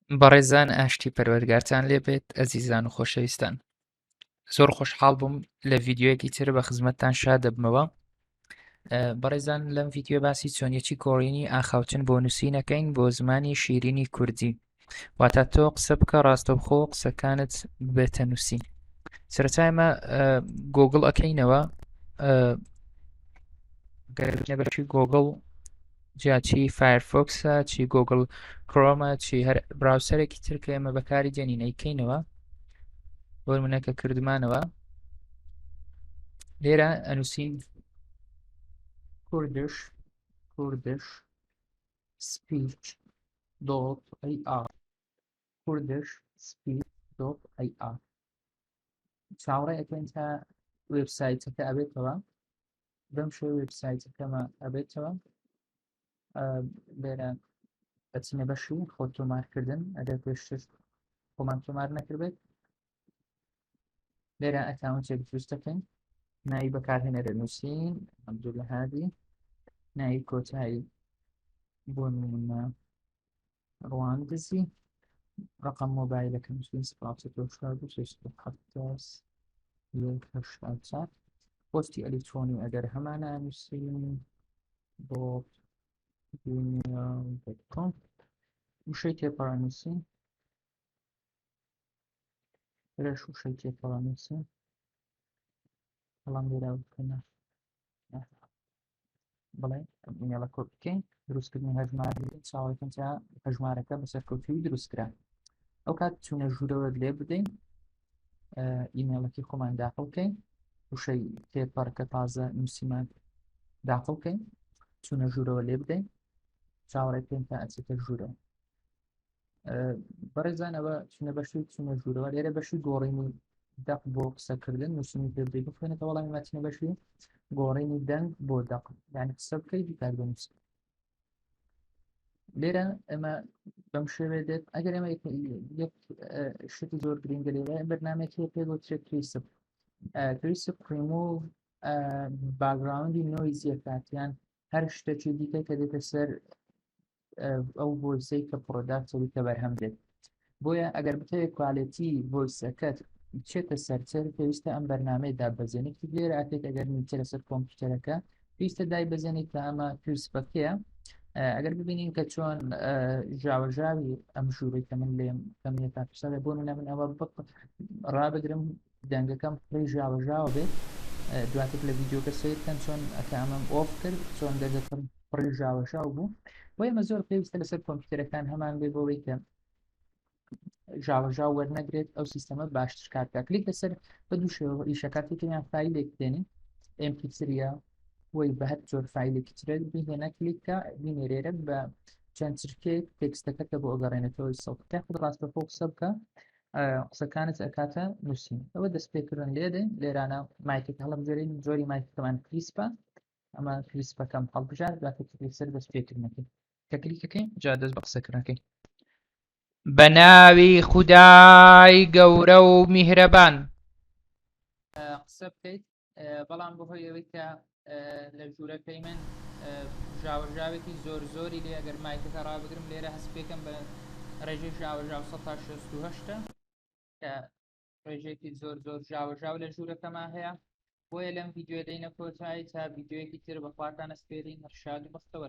بەڕێزان ئاشتی پەروەردگارتان لێ بێت ئەزیزان و خۆشەویستان زۆر خۆشحاڵ بووم لە ڤیدیۆیەکی تر بە خزمەتتان شاد دەبمەوە بەڕێزان لەم ڤیدیۆ باسی چۆنیەتی گۆڕینی ئاخاوتن بۆ نووسینەکەین بۆ زمانی شیرینی کوردی واتە تۆ قسە بکە ڕاستەوخۆ قسەکانت ببێتە نووسین سەرەتا ئێمە گۆگڵ ئەکەینەوە گەر بەشی گۆگڵ جا چی Firefox ە چی Google Chrome ە چی هەر browser ێکی تر کە ئێمە بەکاری دێنین ئەیکەینەوە بۆ نمونە کە کردمانەوە لێرە ئەنووسین Kurdish Kurdish speech dot AI Kurdish speech dot AI چاوەڕێ ئەکەین تا وێبسایتەکە ئەبێتەوە بەم شێوە وێبسایتەکەمە ئەبێتەوە لێرە ئەچینە بەشی خۆ تۆمارکردن ئەگەر پێشتر خۆمان تۆمار نەکردبێت لێرە account ێک دروست دەکەین ناوی بەکارهێنەرە نووسین عەبدولهادی ناوی کۆتایی بۆ نمونە ڕواندزی ڕقم مۆبایلەکەم نووسین 0 پۆستی ئەلیکترۆنی ئەگەر هەمانە نووسین بۆ gmail.com وشەی تێپەڕ نووسین لێرەش وشەی تێپەڕ نووسین بەڵام لێرە بکەنە بڵێ ئیمێڵە کۆپی بکەین دروستکردنی هەژمار چاوەکەن تا هەژمارەکە بە سەرکەوتووی دروستکرا ئەو کات چوونە ژوورەوە لێ بدەین ئیمێڵەکەی خۆمان داخڵ بکەین وشەی تێپەڕکە تازە نووسیمان داخڵ بکەین چوونە ژوورەوە لێ بدەین چاوەڕێ بکەین تا ئەچێتە ژوورەوە بەڕێزان ئەوە چونە بەشی چونە ژوورەوە لێرە بەشی گۆڕینی دەق بۆ قسەکردن نووسینی پێ بدەیت بخوێنێتە وەڵامی مەتنە بەشی گۆڕینی دەنگ بۆ دەق یعنی قسە بکەیت بیکات بنووسی لێرە ئێمە بەم شێوێ دێت ئەگەر ئێمە یەک شتی زۆر گرنگە لێرە بەرنامێکی پێ گوترێت کریسپ کریسپ ریموڤ باگراوندی نۆیزیەکات یان هەر شتێکی دیکە کە دێتە سەر ئەو voice ەی کە product ەوەی کە بەرهەم دێت بۆیە ئەگەر بتەوێت quality voice ەکەت بچێتە سەرتر پێویستە ئەم بەرنمەی دابەزێنیت لێرە ئەکەیت ئەگەر نیتە لەسەر کۆمپیوتەرەکە پێویستە دایبەزێنیت کە ئەمە Krisp ەکەیە ئەگەر ببینین کە چۆن ژاوەژاوی ئەم ژوورەی کە من لێم کەمیەکان پرسیارە بۆ منە من ئەوە ڕابگرم دەنگەکەم پڕی ژاوەژاوە بێت دواتر لە ڤیدیۆکە سەیر بکەن چۆن ئەکە ئەمەم off کرد چۆن دەنگەکەم پڕی ژاوەژاو بوو بۆ ئێمە زۆر پێویستە لەسەر کۆمپیوتەرەکان هەمان بێ بۆ ئەوەی کە ژاوەژاو وەرنەگرێت ئەو سیستەمە باشتر کار بکات کلیک لەسەر بە دوو شێوە ئیشەکات یەکەمیان فایلێک دێنین MP3 ە وی بە هەر جۆر فایلێکی ترە بهێنە کلیک کە بینێرێرە بە چەند چرکەیەک تێکستەکە کە بۆ ئەگەڕێنێتەوەی سەوت یاخود ڕاستەخۆ قسە بکە قسەکانت ئەکاتە نووسین ئەوە دەست پێکردن لێدەین لێرانە مایکێک هەڵبژێرین جۆری مایکەکەمان Krisp ە ئەمە Krisp ەکەم هەڵبژارد دواتر کلیک سەر دەست پێکردنەکەی کە کلیکەکەین جا دەست بە قسەکردنەکەی بە ناوی خودای گەورە و میهرەبان. قسە بکەیت بەڵام بەهۆی ئەوەی کە لە ژوورەکەی من ژاوەژاوێکی زۆر زۆری لێ ئەگەر مایکەکە ڕابگرم لێرە هەست پێکەم بە ڕێژەی ژاوەژاو 168 کە ڕێژێکی زۆر زۆر ژاوەژاو لە ژوورەکەما هەیە بۆیە لەم ڤیدیۆ دەینە کۆتایی تا ڤیدیۆیەکی تر بەخواتان ئەسپێرین هەر شاد و بەختەوەر.